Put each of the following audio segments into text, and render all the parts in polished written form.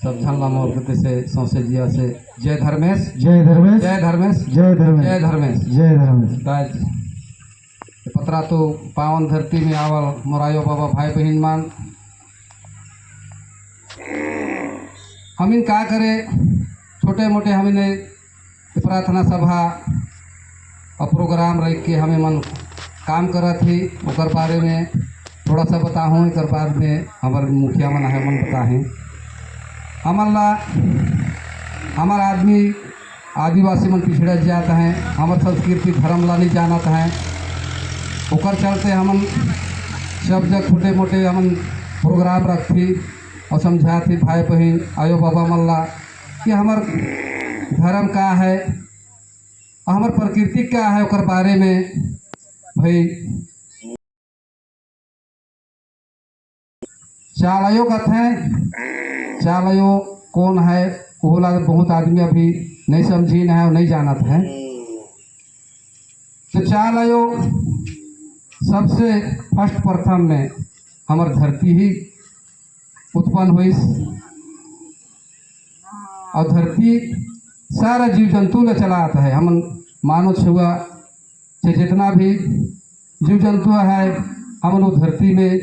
सब झन ला मोर कते से सौसे जिया से जय धर्मेश। जय धर्मेश। जय धर्मेश। जय धर्मेश। जय धर्मेश। जय धर्मेश। आज पतरातू पावन धरती में आवल मोरायो बाबा भाई बहन मान, हमिन का करे, छोटे मोटे हमिन प्रार्थना सभा और प्रोग्राम रख के हमें मन काम करत ही, ओकर बारे में थोड़ा सा बताहूँ। एक बाद में हमारे मुखिया मन है, मन बताहें। हमन ला हमार आदमी आदिवासी मन पिछड़े जात हैं, हमार संस्कृति धर्म ला नहीं जानत हैं। ओकर चलते हमन सब जगह छोटे मोटे हमन प्रोग्राम रखती और समझाती भाई बहन आयो बाबा मन ला कि हमार धर्म का है और हमार प्रकृति क्या है, ओकर बारे में। भाई, चालयो कथें, चालयो कौन है, वो ला बहुत आदमी अभी नहीं समझी है और नहीं जानत है। तो चालयो सबसे फर्स्ट प्रथम में हमार धरती ही उत्पन्न हुई और धरती सारा जीव जंतु ले चलाता है। हम मानव छुआ से जितना भी जीव जंतु है, हम लोग धरती में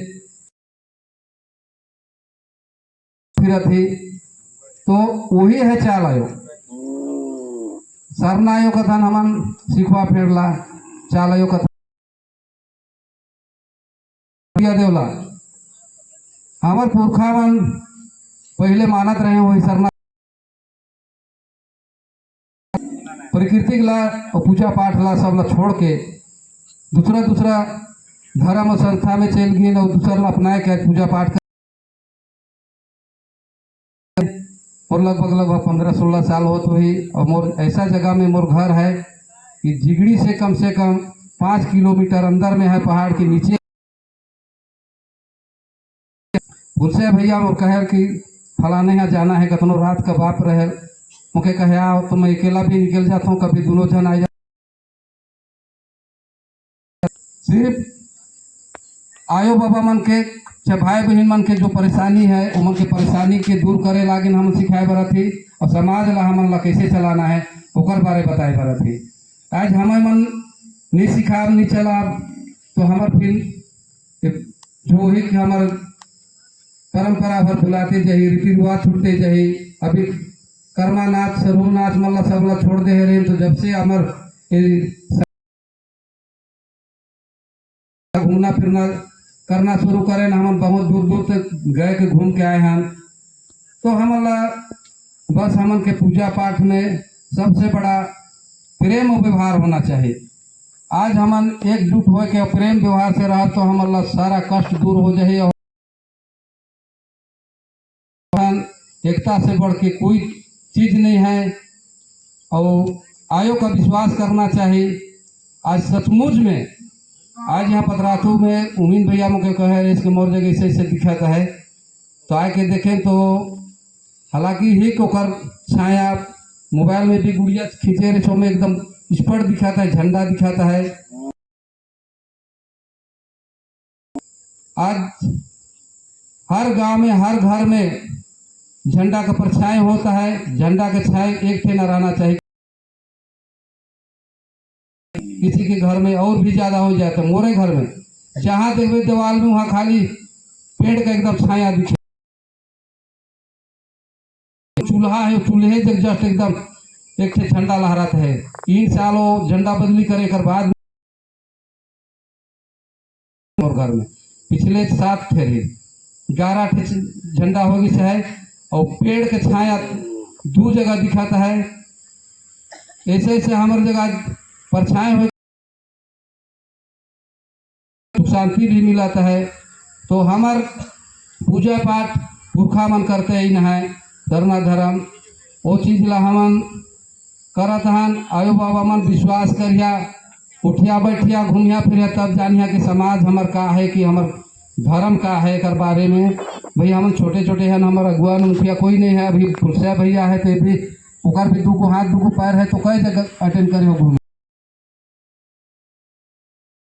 फिरत ही, तो वही है चालयो। सरनायो कथन हमन सिखवा फेरला चालयो कथन देवला। हमार पुरखा मन पहले मानत रहे वही सरना प्रकृति ला और पूजा पाठ ला सब ला छोड़ के दूसरा दूसरा धर्म और संस्था में चल गई और दूसरा ला अपनाए के पूजा पाठ कर। और लगभग लगभग 15-16 साल होत हुई और मोर ऐसा जगह में मोर घर है कि जिगड़ी से कम 5 किलोमीटर अंदर में है, पहाड़ के नीचे। उनसे भैया वो कहे कि फलाने यहाँ जाना है, कतनो रात का बाप रहे, मुझे कहे आओ, तो मैं अकेला भी निकल जाता हूँ, कभी दोनों जन आ जा। सिर्फ आयो बाबा मन के चाहे भाई बहन मन के जो परेशानी है, वो मन के परेशानी के दूर करे लागिन हम सिखाए बर थी और समाज ला हमन ला कैसे चलाना है, ओकर बारे बताए बर थी। आज हमें मन नहीं सिखाब, नहीं चलाब, तो हमार फिर जो ही कि हमार परंपरा भर भुलाते जाही, रीति रिवाज छूटते जाही। अभी कर्मा नाच, सरहू नाच मल्ला सब ला छोड़ दे रहे, तो जब से हमार घूमना फिरना करना शुरू करें, हम बहुत दूर दूर तक गए के घूम के आए हैं। तो हमला बस हमन के पूजा पाठ में सबसे बड़ा प्रेम और व्यवहार होना चाहिए। आज हमन एकजुट हो के प्रेम व्यवहार से रहा तो हमला सारा कष्ट दूर हो जाए और एकता से बढ़ के कोई चीज नहीं है और आयोग का विश्वास करना चाहिए। आज सचमुच में आज यहाँ पतरातू में उमीन भैया मुझे कहे रहे इसके मोर जगह ऐसे ऐसे दिखाता है, तो आके देखें तो हालांकि ही कोकर छाया मोबाइल में भी गुड़िया खींचे रहे में एकदम स्पष्ट दिखाता है, झंडा दिखाता है। आज हर गांव में हर घर में झंडा का परछाई होता है। झंडा का छाया एक ठे न रहना चाहिए, किसी के घर में और भी ज्यादा हो जाए तो मोरे घर में जहाँ देखते दीवार में वहाँ खाली पेड़ का एकदम छाया दिखे। चूल्हा है, चूल्हे जब जस्ट एकदम एक ठे झंडा लहराता है। 3 साल वो झंडा बदली करे कर बाद और घर में पिछले 7 ठे 11 ठे झंडा होगी से है और पेड़ के छाया 2 जगह दिखाता है। ऐसे ऐसे हमारे जगह परछाई हो, सुख शांति भी मिलाता है। तो हमार पूजा पाठ पुरखा मन करते ही न है, धर्मा धर्म वो चीज ला हमन करत हन। आयो बाबा मन विश्वास करिया, उठिया बैठिया घूमिया फिरिया, तब जानिया कि समाज हमर का है कि हमर धर्म का है। एकर बारे में भैया हम छोटे छोटे हैं, हमार अगुआ मुखिया कोई नहीं है। अभी कुर्सिया भैया है तो भी ओकर भी 2 हाथ 2 पैर है, तो कई जगह अटेंड करे घूमे।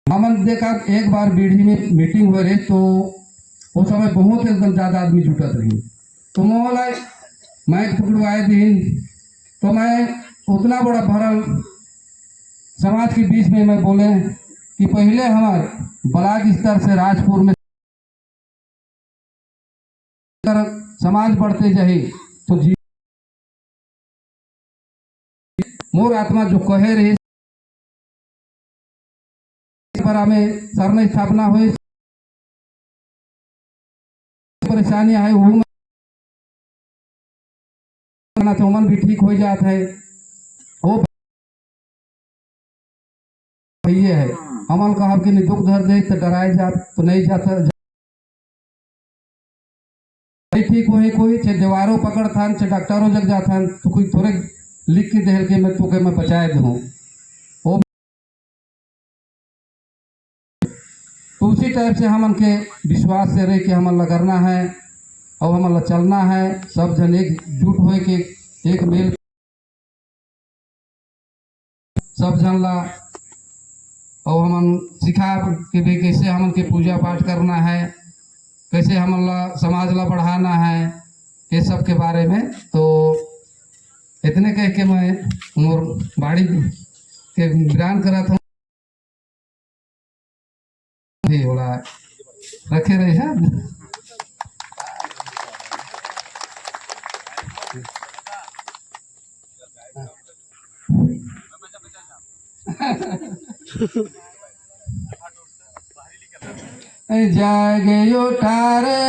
हमन देखा एक बार बीढ़ी में मीटिंग हो रही तो उस समय बहुत एकदम ज्यादा आदमी जुटत रही, तो मोहला माइक पकड़वाए दिन तो मैं उतना बड़ा भरल समाज के बीच में मैं बोले कि पहले हमार ब्लॉक स्तर से राजपुर में समाज बढ़ते जाही तो जी मोर आत्मा जो कहे रही पर हमें सरना स्थापना हुई, परेशानी है वो तो मन भी ठीक हो जाता है। वो ये है हमन कहा कि नहीं दुख धर दे तो डराए जा तो नहीं जाता, नहीं ठीक हो कोई, चाहे दीवारों पकड़ थान चाहे डॉक्टरों जग जाथन तो कोई थोड़े लिख के दे के मैं तो के मैं बचाए दूँ। वो तो उसी टाइप से हमन के विश्वास से रह के हमन ला करना है और हमन ला चलना है। सब जन एकजुट हो के एक मेल सब जन ला और हमन सिखा के भी कैसे हमन के पूजा पाठ करना है, कैसे हमन ला समाज ला बढ़ाना है, ये सब के बारे में। तो इतने कह के मैं मोर बाड़ी के विराम करत हूँ। होला रखे रहे हैं। जागे उठारे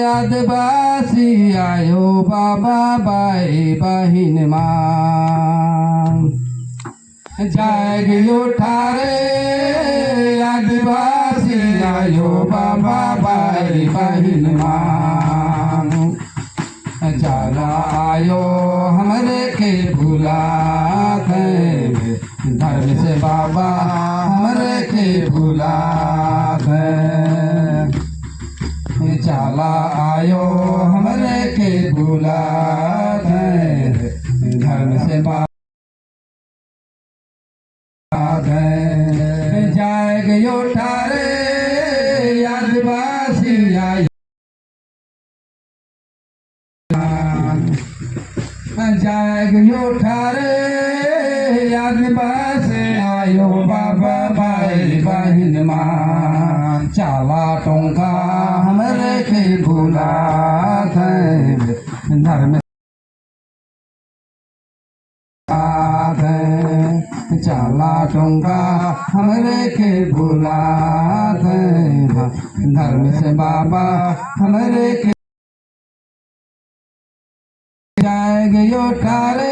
आदिवासी आयो बाबा बाई बहिन माँ। जागे उठारे आदिवासी आयो बाबा बाई बहिन माँ। जाला आयो हमरे के भुला धर्म से बाबा हमरे के भुला चाला आयो हमरे के भुला धर्म से बाबा जाए गयो ठारे आदिवासी आयो जाए गयो ठारे आदिवासी आयो बाबा भाई बहिन माँ। चाला टोंका हमरे के भुला धर्म चाला टोंका हमरे के भुला धर्म से बाबा हमरे के जाए गयो ठारे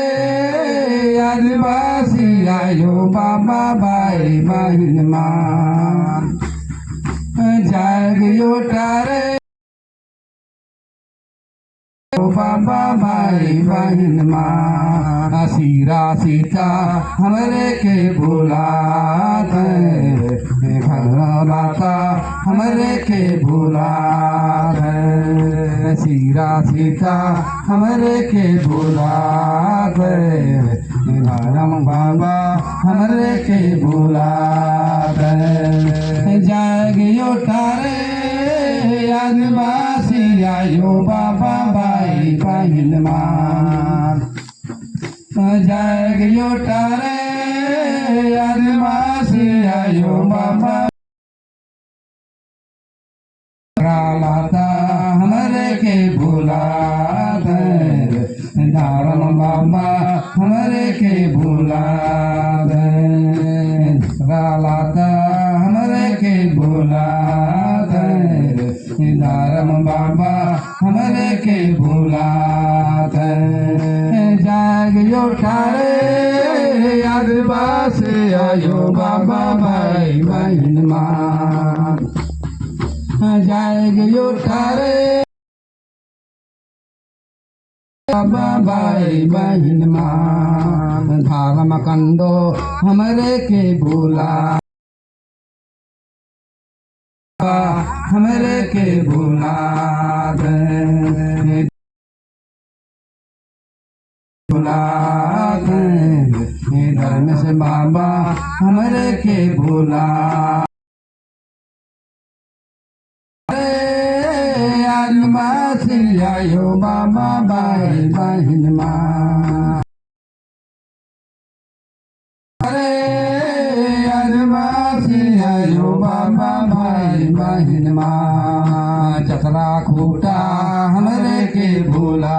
आदिवासी आयो बाबा भाई बहिन माँ। जाए गयो ठारे बाबा भाई बहिन माँ। सीरा सीता हमरे के भुला माता हमरे के भुला सीरा सीता हमरे के भुला धर्म बाबा हमरे के भुला जाए गयो ठारे आदिवासी आयो बाबा भाई बहिन माँ। जाए गयो ठारे आदिवासी आयो बाबा लाता हमरे के भुला धर्म बाबा हमरे के भुला लाता हमरे के भुला धर्म बाबा हमरे के भुला जाग ठारे आदिवासी आयो बाबा भाई बहिन माँ। जाए गयो ठारे बाबा भाई बहिन माँ। धर्म कंदो हमरे के भुला हमरे के भुला भुला धर्म से बाबा हमरे के भुला आदिवासी आयो बाबा भाई बहिन माँ। अरे आदिवासी आयो बाबा भाई बहिन माँ। चतरा खूटा हमरे के भूला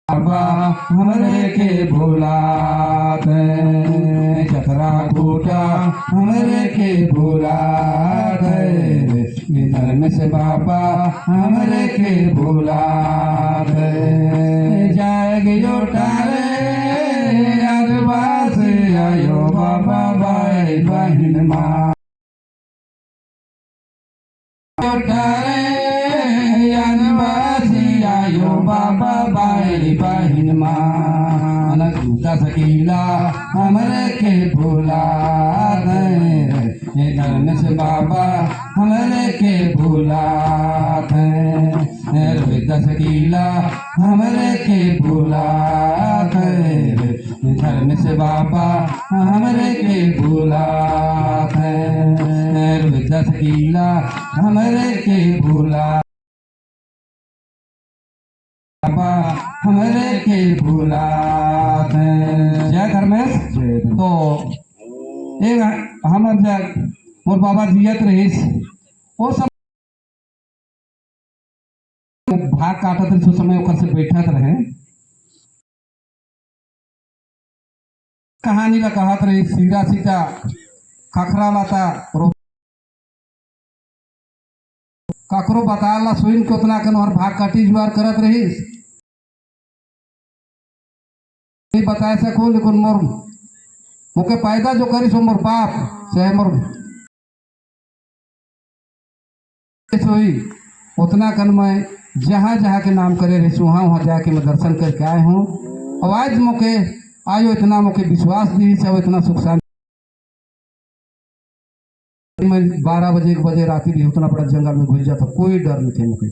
बाबा, हमरे के भूलात। चतरा खूटा हमरे के भूलात, धर्म से बाबा हमरे के भूलात। जाएगियो टारे आदिवासी आयो बाबा भाई बहिन माँ। टारे आदिवासी आयो बाबा भाई बहिन माँ। 10 किला हमरे के भूला धर्म से बाबा हमरे के भूला। 10 किला हमरे के भूला धर्म से बाबा हमरे के भूला। 10 किला हमरे के भूला बाबा, हमरे के भूला। जय धर्मेश। तो एक हमर जग मोर बाबा जियत रहिस, वो सब भाग काटत रहिस, उस समय ओकर से बैठत रहे, कहानी ला कहत रही। सीधा सीधा खखरा लाता रो ककरो बताला सुन के उतना कन और भाग काटी जुआर करत रहिस। नहीं बताए सको, लेकिन मोर मोके पैदा जो करिस वो मोर बाप चाहे मोर सोई, उतना कन मैं जहाँ जहाँ के नाम करे रही, वहाँ वहाँ जाके मैं दर्शन करके आए हूँ। और आज मोके आयो इतना मोके विश्वास दी और इतना सुख शांति। मैं 12 बजे, 1 बजे रात भी उतना बड़ा जंगल में घुस जाता, कोई डर नहीं थे मुझे।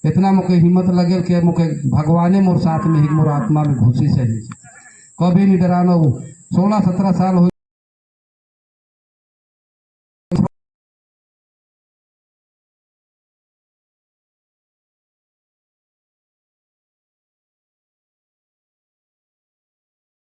इतना मोके हिम्मत लगे कि मोके भगवाने मोर साथ में ही, मोर आत्मा में घुसी से ही कभी नहीं डराना। 16-17 साल हो